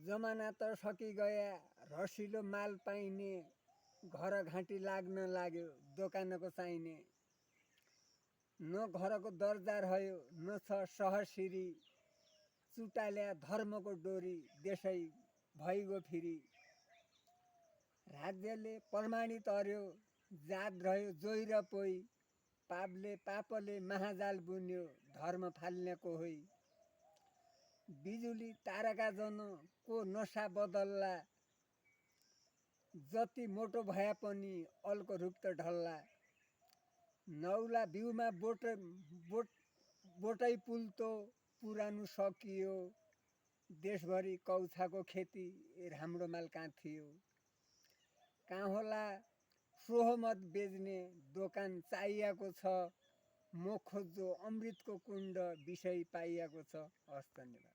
जमाना त सकिगया, रसिलो माल पाइने, घर घाँटी लाग्न लाग्यो दोकानको चाहिने। न घरको दर्जा रह्यो न छ सहसिरी, चुटाल्या धर्मको डोरी देशै भइगयो फिरी। राज्यले प्रमाणित अर्यो, जात रह्यो जोइ र पोइ, पापले महाजाल बुन्यो, धर्म फाल्ने को होइ। बिजुली तारका जन को नसा बदल्ला, जति मोटो भए पनि अल्को रुख त ढल्ला। नौला बिउमा बोटै पुल्तो, पुरानो सकियो, देशभरि कौछाको खेती, राम्रो माल कहाँ थियो। कहाँ होला सोहोमत बेच्ने दोकान चाहिएको छ, म खोज्छु अमृतको कुण्ड विषय पाइएको छ। हस्, धन्यवाद।